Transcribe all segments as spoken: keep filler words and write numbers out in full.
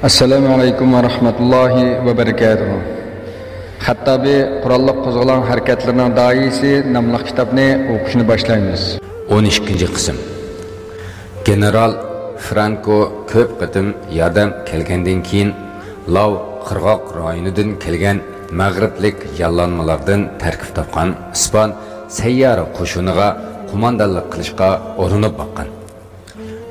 ئەسسالامۇ ئەلەيكۇم ۋە رەھمەتۇللاھى ۋە بەرىكاتۇھۇ. خەتتابى قوراللىق قوزغىلاڭ ھەرىكەتلىرىنىڭ داھىيسى ناملىق كىتابنى ئوقۇشنى باشلايمىز. ئون ئىككىنچى قىسىم. گېنېرال فرانكو كۆپ قېتىم ياردەم كەلگەندىن كېيىن، لاۋ قىرغاق رايونىدىن كەلگەن مەغرىبلىك ياللانمىلاردىن تەركىب تاپقان ئىسپان سەييارە قوشۇنىغا قوماندانلىق قىلىشقا ئۇرۇنۇپ باققان.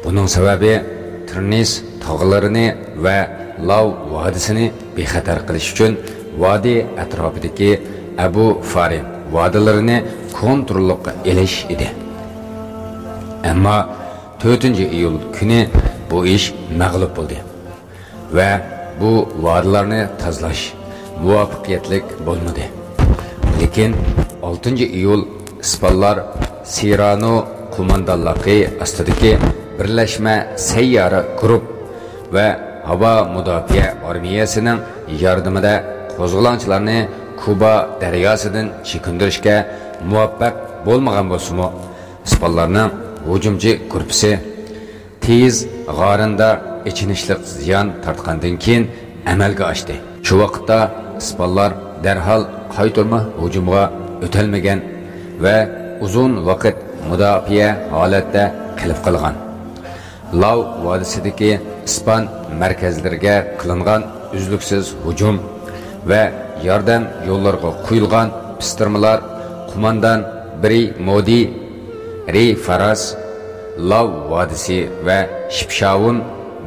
بۇنىڭ سەۋەبى تىرنىس تاغلىرىنى ۋە لاۋ ۋادىسىنى بىخەتەر قىلىش ئۈچۈن، ۋادى ئەتراپىدىكى ئەبۇ فارىن ۋادىلىرىنى كونتروللۇققا ئېلىش ئىدى. ئەمما تۆتىنچى ئىيۇل كۈنى بۇ ئىش مەغلۇپ بولدى ۋە بۇ ۋادىلارنى تازىلاش مۇۋەپپەقىيەتلىك بولمىدى. لېكىن ئالتىنچى ئىيۇل ئىسپانلار سىرانو قوماندانلىقى ئاستىدىكى بىرلەشمە سەييارە گۇرۇپ ۋە ھاۋا مۇداپىئە ئارمىيەسىنىڭ ياردىمىدە قوزغىلاڭچىلارنى كۇبا دەرياسىدىن چېكىندۈرۈشكە مۇۋەپپەق بولمىغان بولسىمۇ، ئىسپانلارنىڭ ھۇجۇمچى گۇرۇپپىسى تېيىز غارىندا ئېچىنىشلىق زىيان تارتقاندىن كېيىن ئەمەلگە ئاشتى. شۇ ۋاقىتتا ئىسپانلار دەرھال قايتۇرما ھۇجۇمغا ئۆتەلمىگەن ۋە ئۇزۇن ۋاقىت مۇداپىئە ھالەتتە قېلىپ قالغان. لاۋ ۋادىسىدىكى ئىسپان مەركەزلىرىگە قىلىنغان ئۈزلۈكسىز ھۇجۇم ۋە ياردەم يوللىرىغا قويۇلغان پىستىرمىلار قوماندان برى مودى، رى فاراس، لاۋ ۋادىسى ۋە شىپشاۋۇن،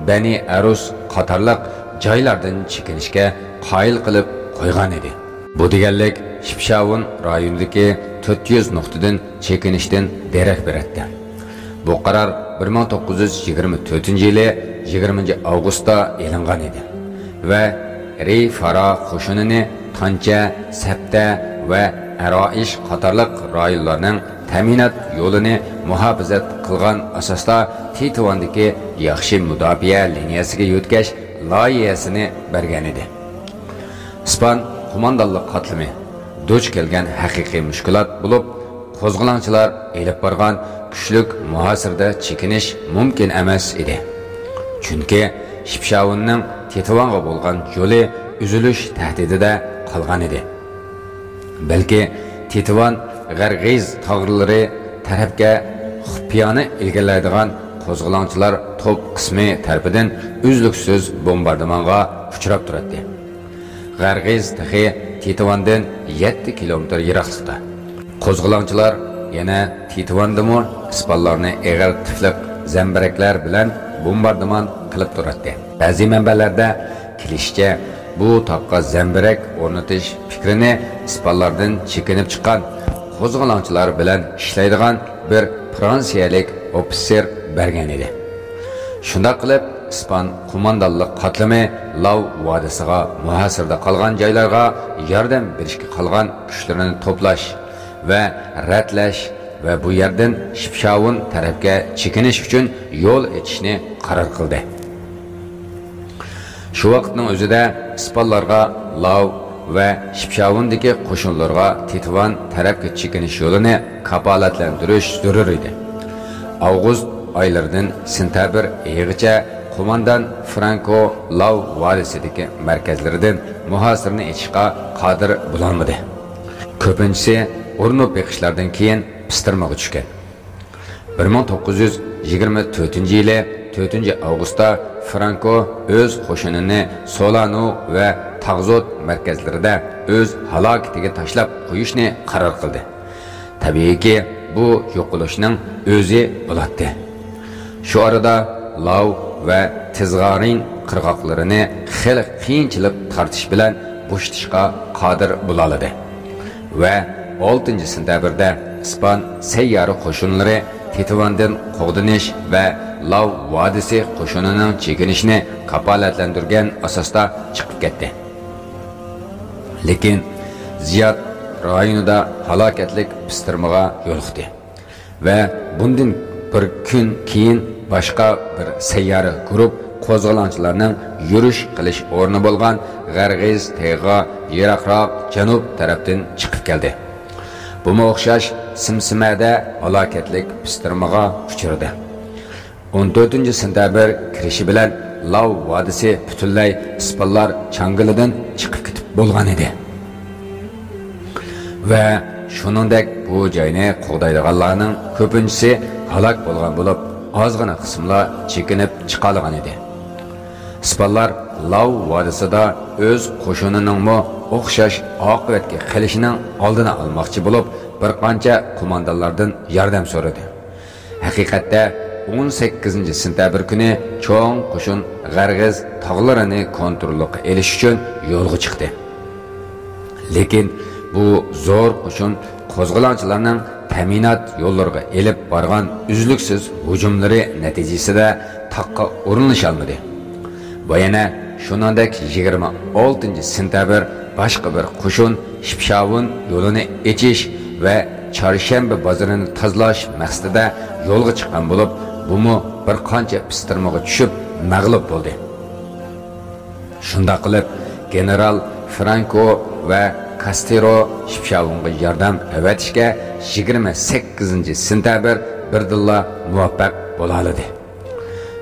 بەنى ئەرۇس قاتارلىق جايلاردىن چېكىنىشكە قايىل قىلىپ قويغان ئىدى. بۇ دېگەنلىك شىپشاۋۇن رايونىدىكى تۆت يۈز نۇقتىدىن چېكىنىشتىن دېرەك بېرەتتى. بۇ قارار بىر مىڭ توققۇز يۈز يىگىرمە تۆتىنچى يىلى يىگىرمىنچى ئاۋغۇستتا ئېلىنغان ئىدى ۋە رى فارا قوشۇنىنى تانچە، سەپتە ۋە ئەرائىش قاتارلىق رايونلارنىڭ تەمىنات يولىنى مۇھاپىزەت قىلغان ئاساستا تېتىۋاندىكى ياخشى مۇداپىئە لىنىيەسىگە يۆتكەش لايىھەسىنى بەرگەن ئىدى. ئىسپان قوماندانلىق قاتلىمى دۇچ كەلگەن ھەقىقىي مۈشكۈلات بولۇپ، قوزغىلاڭچىلار ئېلىپ بارغان كۈچلۈك مۇھاسىرىدە چېكىنىش مۇمكىن ئەمەس ئىدى. چۈنكى شىپشاۋۇننىڭ تېتىۋانغا بولغان يولى ئۈزۈلۈش تەھدىتىدە قالغان ئىدى. بەلكى تېتىۋان غەرغىز تاغلىرى تەرەپكە خۇپىيانە ئىلگىرىلەيدىغان قوزغىلاڭچىلار توپ قىسمى تەرىپىدىن ئۈزلۈكسىز بومباردىمانغا ئۇچراپ تۇراتتى. غەرغىز تېخى تېتىۋاندىن يەتتە كىلومېتىر يىراقلىقتا. قوزغىلاڭچىلار يەنە تېتىۋاندىمۇ ئىسپانلارنى ئېغىر تىپلىق زەمبىرەكلەر بىلەن بومباردىمان قىلىپ تۇراتتى. بەزى مەنبەلەردە كېلىشىچە، بۇ تاغقا زەمبىرەك ئورنىتىش پىكرىنى ئىسپانلاردىن چېكىنىپ چىققان قوزغىلاڭچىلار بىلەن ئىشلەيدىغان بىر فرانسىيەلىك ئوفىتسېر بەرگەن ئىدى. شۇنداق قىلىپ، ئىسپان قوماندانلىق قاتلىمى لاۋ ۋادىسىغا مۇھاسىرىدە قالغان جايلارغا ياردەم بېرىشكە قالغان كۈچلىرىنى توپلاش ۋە رەتلەش ۋە بۇ يەردىن شىپشاۋۇن تەرەپكە چېكىنىش ئۈچۈن يول ئېچىشنى قارار قىلدى. شۇ ۋاقىتنىڭ ئۆزىدە ئىسپانلارغا لاۋ ۋە شىپشاۋۇندىكى قوشۇنلىرىغا تېتىۋان تەرەپكە چېكىنىش يولىنى كاپالەتلەندۈرۈش زۆرۈر ئىدى. ئاۋغۇست ئايلىرىدىن سېنتەبىر ئېيىغىچە قوماندان فرانكو لاۋ ۋادىسىدىكى مەركەزلىرىدىن مۇھاسىرىنى ئېچىشقا قادىر بولالمىدى. كۆپىنچىسى ئۇرۇنۇپ بېقىشلاردىن كېيىن پىستىرمىغا چۈشكەن. بىر مىڭ توققۇز يۈز يىگىرمە تۆتىنچى يىلى تۆتىنچى ئاۋغۇستتا فرانكو ئۆز قوشۇنىنى سولانو ۋە تاغزوت مەركەزلىرىدە ئۆز ھالاكىتىگە تاشلاپ قويۇشنى قارار قىلدى. تەبىئىيكى، بۇ يوقىلىشنىڭ ئۆزى بولاتتى. شۇ ئارىدا لاۋ ۋە تىزغارىن قىرغاقلىرىنى خېلى قىيىنچىلىق تارتىش بىلەن بوشىتىشقا قادىر بولالىدى. ۋە ئالتىنچى سېنتەبىردە ئىسپان سەييارە قوشۇنلىرى تېتىۋاندىن قوغدىنىش ۋە لاۋ ۋادىسى قوشۇنىنىڭ چېكىنىشىنى كاپالەتلەندۈرگەن ئاساستا چىقىپ كەتتى. لېكىن زىياد رايونىدا ھالاكەتلىك پىستىرمىغا يولۇقتى. ۋە بۇندىن بىر كۈن كېيىن باشقا بىر سەييارە گۇرۇپ قوزغىلاڭچىلارنىڭ يۈرۈش قىلىش ئورنى بولغان غەرغىز تېغىغا يىراقراق جەنۇب تەرەپتىن چىقىپ كەلدى. بۇمۇ ئوخشاش سىمسىمەدە ھالاكەتلىك پىستىرمىغا ئۇچرىدى. ئون تۆتىنچى سېنتەبىر كىرىشى بىلەن لاۋ ۋادىسى پۈتۈنلەي ئىسپانلار چاڭگىلىدىن چىقىپ كېتىپ بولغان ئىدى. ۋە شۇنىڭدەك بۇ جاينى قوغدايدىغانلارنىڭ كۆپىنچىسى ھالاك بولغان بولۇپ، ئازغىنە قىسىملا چېكىنىپ چىقالىغان ئىدى. ئىسپانلار لاۋ ۋادىسىدا ئۆز قوشۇنىنىڭمۇ ئوخشاش ئاقىۋەتكە قېلىشىنىڭ ئالدىنى ئالماقچى بولۇپ، بىر قانچە قوماندانلاردىن ياردەم سورىدى. ھەقىقەتتە، ئون سەككىزىنچى سېنتەبىر كۈنى چوڭ قوشۇن غەرغىز تاغلىرىنى كونتروللۇققا ئېلىش ئۈچۈن يولغا چىقتى. لېكىن بۇ زور قوشۇن قوزغىلاڭچىلارنىڭ تەمىنات يوللىرىغا ئېلىپ بارغان ئۈزلۈكسىز ھۇجۇملىرى نەتىجىسىدە تاغقا ئورۇنلىشالمىدى. ۋە يەنە شۇنىڭدەك يىگىرمە ئالتىنچى سېنتەبىر باشقا بىر قوشۇن شىپشاۋۇن يولىنى ئېچىش ۋە چارشەنبە بازىرىنى تازىلاش مەقسىتىدە يولغا چىققان بولۇپ، بۇمۇ بىر قانچە پىستىرمىغا چۈشۈپ مەغلۇپ بولدى. شۇنداق قىلىپ، گېنېرال فرانكو ۋە كاستېرو شىپشاۋۇنغا ياردەم ئەۋەتىشكە يىگىرمە سەككىزىنچى سېنتەبىر بىردىنلا مۇۋەپپەق بولالىدى.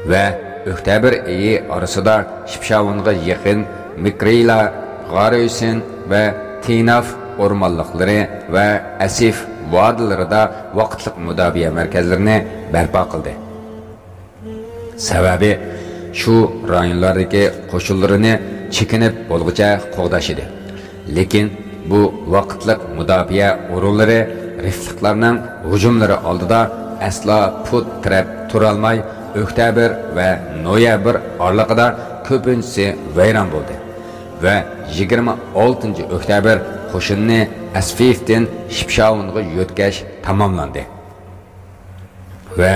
ۋە ئۆكتەبىر ئېيى ئارىسىدا شىپشاۋۇنغا يېقىن مىكرىلا، غارۆسىن ۋە تىناف ئورمانلىقلىرى ۋە ئەسىف ۋادىلىرىدا ۋاقىتلىق مۇداپىئە مەركەزلىرىنى بەرپا قىلدى. سەۋەبى، شۇ رايونلاردىكى قوشۇنلىرىنى چېكىنىپ بولغۇچە قوغداش ئىدى. لېكىن بۇ ۋاقىتلىق مۇداپىئە ئورۇنلىرى رىفلىقلارنىڭ ھۇجۇملىرى ئالدىدا ئەسلا پۇت تىرەپ تۇرالماي، ئۆكتەبىر ۋە نويابىر ئارىلىقىدا كۆپىنچىسى ۋەيران بولدى ۋە يىگىرمە ئالتىنچى ئۆكتەبىر قوشۇننى ئەسفىفتىن شىپشاۋۇنغا يۆتكەش تاماملاندى. ۋە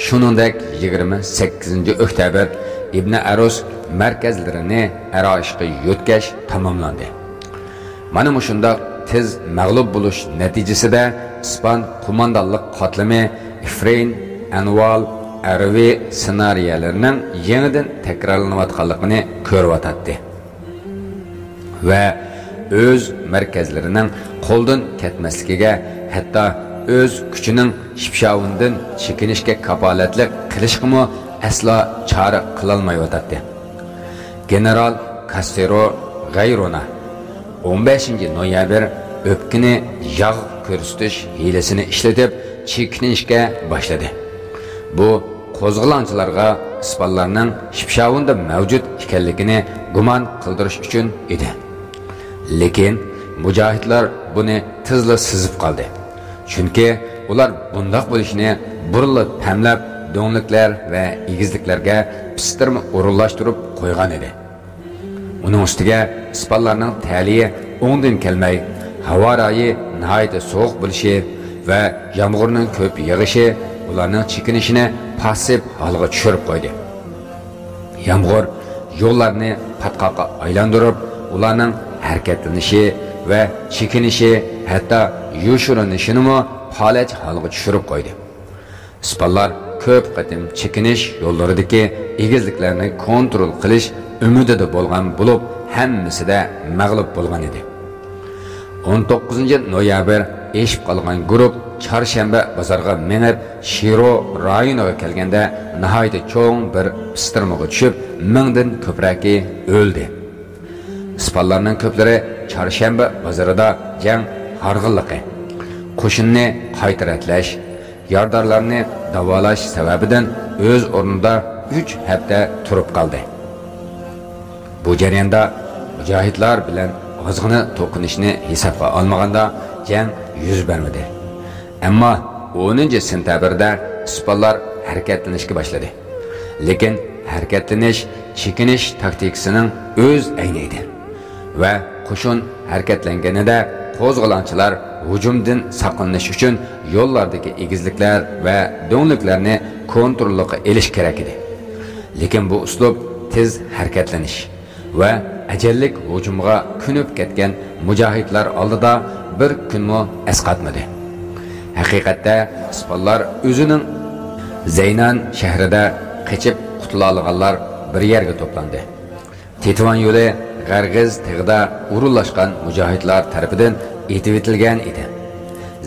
شۇنىڭدەك يىگىرمە سەككىزىنچى ئۆكتەبىر ئىبنى ئەرۇس مەركەزلىرىنى ئەرائىشقا يۆتكەش تاماملاندى. مانا مۇشۇنداق تېز مەغلۇپ بولۇش نەتىجىسىدە ئىسپان قوماندانلىق قاتلىمى ئىفرىن، ئەنۋال، ئەرۋى سېنارىيەلىرىنىڭ يېڭىدىن تەكرارلىنىۋاتقانلىقىنى كۆرۈۋاتاتتى. ۋە ئۆز مەركەزلىرىنىڭ قولدىن كەتمەسلىكىگە، ھەتتا ئۆز كۈچىنىڭ شىپشاۋۇندىن چېكىنىشكە كاپالەتلىك قىلىشقىمۇ ئەسلا چارە قىلالمايۋاتاتتى. گېنېرال كاستېرو غەيرۇنا ئون بەشىنچى نويابىر ئۆپكىنى ياغ كۆرسىتىش ھىيلىسىنى ئىشلىتىپ، چېكىنىشكە باشلىدى. بۇ قوزغىلاڭچىلارغا ئىسپانلارنىڭ شىپشاۋۇندا مەۋجۇت ئىكەنلىكىنى گۇمان قىلدۇرۇش ئۈچۈن ئىدى. لېكىن مۇجاھىدلار بۇنى تېزلا سېزىپ قالدى. چۈنكى ئۇلار بۇنداق بولۇشىنى بۇرۇنلا پەملەپ، دۆڭلۈكلەر ۋە ئېگىزلىكلەرگە پىستىرما ئورۇنلاشتۇرۇپ قويغان ئىدى. ئۇنىڭ ئۈستىگە ئىسپانلارنىڭ تەلىيى ئوڭدىن كەلمەي، ھاۋا رايى ناھايىتى سوغۇق بولۇشى ۋە يامغۇرنىڭ كۆپ يېغىشى ئۇلارنىڭ چېكىنىشىنى پاسسىپ ھالغا چۈشۈرۈپ قويدى. يامغۇر يوللارنى پاتقاققا ئايلاندۇرۇپ، ئۇلارنىڭ ھەرىكەتلىنىشى ۋە چېكىنىشى، ھەتتا يوشۇرۇنۇشىنىمۇ پالەچ ھالغا چۈشۈرۈپ قويدى. ئىسپانلار كۆپ قېتىم چېكىنىش يوللىرىدىكى ئېگىزلىكلەرنى كونترول قىلىش ئۈمىدىدە بولغان بولۇپ، ھەممىسىدە مەغلۇپ بولغان ئىدى. ئون توققۇزىنچى نويابىر ئېشىپ قالغان گۇرۇپ چارشەنبە بازارغا مېڭىپ، شىرو رايونىغا كەلگەندە، ناھايىتى چوڭ بىر پىستىرمىغا چۈشۈپ، مىڭدىن كۆپرەكى ئۆلدى. ئىسپانلارنىڭ كۆپلىرى چارشەنبە بازىرىدا جەڭ ھارغىنلىقى، قوشۇننى قايتا رەتلەش، يارىدارلارنى داۋالاش سەۋەبىدىن ئۆز ئورنىدا ئۈچ ھەپتە تۇرۇپ قالدى. بۇ جەرياندا مۇجاھىدلار بىلەن ئازغىنە توقۇنۇشنى ھېسابقا ئالمىغاندا، جەڭ يۈز بەرمىدى. ئەمما ئونىنچى سېنتەبىردە ئىسپانلار ھەرىكەتلىنىشكە باشلىدى. لېكىن ھەرىكەتلىنىش چېكىنىش تاكتىكىسىنىڭ ئۆز ئەينى ئىدى. ۋە قوشۇن ھەرىكەتلەنگىنىدە، قوزغىلاڭچىلار ھۇجۇمدىن ساقلىنىش ئۈچۈن يوللاردىكى ئېگىزلىكلەر ۋە دۆڭلۈكلەرنى كونتروللۇققا ئېلىش كېرەك ئىدى. لېكىن بۇ ئۇسلۇب تېز ھەرىكەتلىنىش ۋە ئەجەللىك ھۇجۇمغا كۆنۈپ كەتكەن مۇجاھىدلار ئالدىدا بىر كۈنمۇ ئەسقاتمىدى. ھەقىقەتتە، ئىسپانلار ئۆزىنىڭ زەينان شەھىرىدە قېچىپ قۇتۇلالىغانلار بىر يەرگە توپلاندى. تېتىۋان يولى غەرغىز تېغىدا ئورۇنلاشقان مۇجاھىدلار تەرىپىدىن ئېتىۋېتىلگەن ئىدى.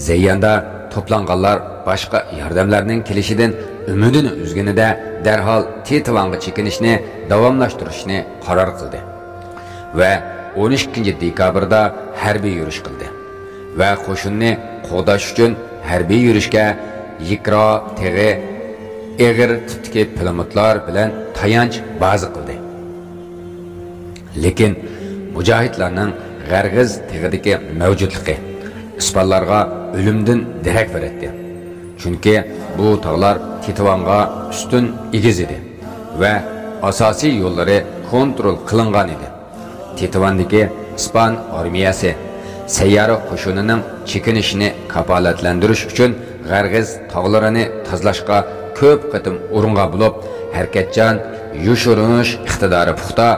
زەيياندا توپلانغانلار باشقا ياردەملەرنىڭ كېلىشىدىن ئۈمىدىنى ئۈزگىنىدە دەرھال تېتىۋانغا چېكىنىشنى داۋاملاشتۇرۇشنى قارار قىلدى ۋە ئون ئىككىنچى دېكابىردا ھەربىي يۈرۈش قىلدى ۋە قوشۇننى قوغداش ئۈچۈن ھەربىي يۈرۈشكە يىكرا تېغى ئېغىر تىپتىكى پىلىموتلار بىلەن تايانچ بازا قىلدى. لېكىن مۇجاھىدلارنىڭ غەرغىز تېغىدىكى مەۋجۇتلۇقى ئىسپانلارغا ئۆلۈمدىن دېرەك بېرەتتى. چۈنكى بۇ تاغلار تېتىۋانغا ئۈستۈن ئېگىز ئىدى ۋە ئاساسىي يوللىرى كونترول قىلىنغان ئىدى. تېتىۋاندىكى ئىسپان ئارمىيەسى سەييارە قوشۇنىنىڭ چېكىنىشىنى كاپالەتلەندۈرۈش ئۈچۈن غەرغىز تاغلىرىنى تازىلاشقا كۆپ قېتىم ئۇرۇنغان بولۇپ، ھەرىكەتچان، يوشۇرۇنۇش ئىقتىدارى پۇختا،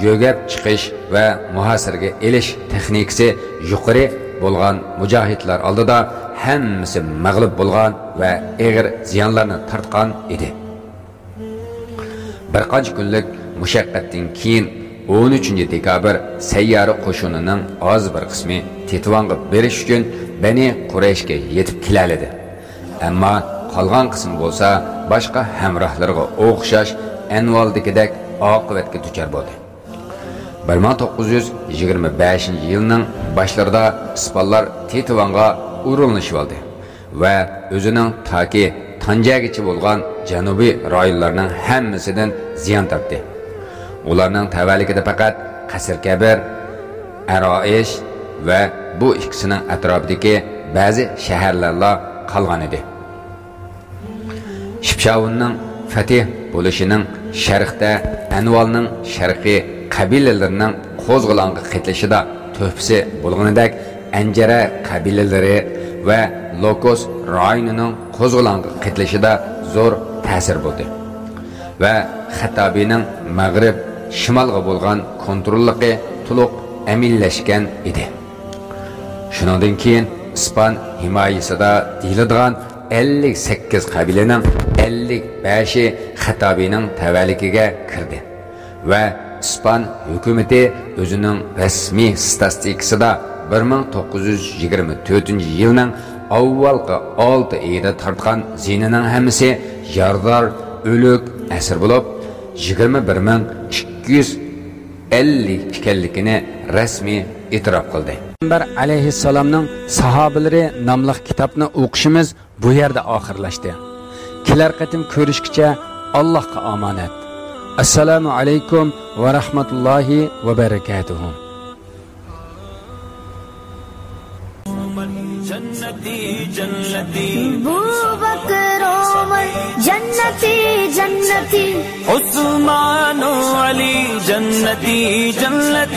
يۆگەپ چىقىش ۋە مۇھاسىرىگە ئېلىش تېخنىكىسى يۇقىرى بولغان مۇجاھىدلار ئالدىدا ھەممىسى مەغلۇپ بولغان ۋە ئېغىر زىيانلارنى تارتقان ئىدى. بىر قانچە كۈنلۈك مۇشەققەتتىن كېيىن، ئون ئۈچىنچى دېكابىر سەييارە قوشۇنىنىڭ ئاز بىر قىسمى تېتىۋانغا بېرىش ئۈچۈن بەنى قۇرەيشكە يېتىپ كېلەلىدى. ئەمما قالغان قىسمى بولسا باشقا ھەمراھلىرىغا ئوخشاش ئەنۋالدىكىدەك ئاقىۋەتكە دۇچار بولدى. بىر مىڭ توققۇز يۈز يىگىرمە بەشىنچى يىلنىڭ باشلىرىدا ئىسپانلار تېتىۋانغا ئورۇنلىشىۋالدى ۋە ئۆزىنىڭ تاكى تانجەگىچە بولغان جەنۇبىي رايونلارنىڭ ھەممىسىدىن زىيان تارتتى. ئۇلارنىڭ تەۋەلىكىدە پەقەت قەسىر كەبىر، ئەرائىش ۋە بۇ ئىككىسىنىڭ ئەتراپىدىكى بەزى شەھەرلەرلا قالغان ئىدى. شىپشاۋۇننىڭ فەتھ بولۇشىنىڭ شەرقتە ئەنۋالنىڭ شەرقىي قەبىلىلىرىنىڭ قوزغىلاڭغا قېتىلىشىدا تۆھپىسى بولغىنىدەك، ئەنجەرە قەبىلىلىرى ۋە لوكوس رايونىنىڭ قوزغىلاڭغا قېتىلىشىدا زور تەسىر بولدى ۋە خەتتابىنىڭ مەغرىب شىمالغا بولغان كونتروللۇقى تولۇق ئەمەلىيلەشكەن ئىدى. شۇنىڭدىن كېيىن ئىسپان ھىمايىسىدا دېيىلىدىغان ئەللىك سەككىز قەبىلىنىڭ ئەللىك بەشى خەتتابىنىڭ تەۋەلىكىگە كىردى ۋە ئىسپان ھۆكۈمىتى ئۆزىنىڭ رەسمىي ستاتىستىكىسىدا بىر مىڭ توققۇز يۈز يىگىرمە تۆتىنچى يىلنىڭ ئاۋۋالقى ئالتە ئېيىدا تارتقان زىيىنىنىڭ ھەممىسى يارىدار، ئۆلۈك، ئەسىر بولۇپ، يىگىرمە بىر مىڭ ئىككى يۈز ئەللىك ئىكەنلىكىنى رەسمىي ئېتىراپ قىلدى. پەيغەمبەر ئەلەيھىسسالامنىڭ ساھابىلىرى ناملىق كىتابنى ئوقۇشىمىز بۇ يەردە ئاخىرلاشتى. كېلەر قېتىم كۆرۈشكىچە ئاللاھقا ئامانەت. ئەسسالامۇ ئەلەيكۇم ۋە رەھمەتۇللاھى ۋە بەرىكاتۇھۇ. جەننەتى، جەننەتى. بۇ بەكرى ئۆمەر جەننەتى، جەننەتى. ئوسمان ئەلى جەننەتى، جەننەتى.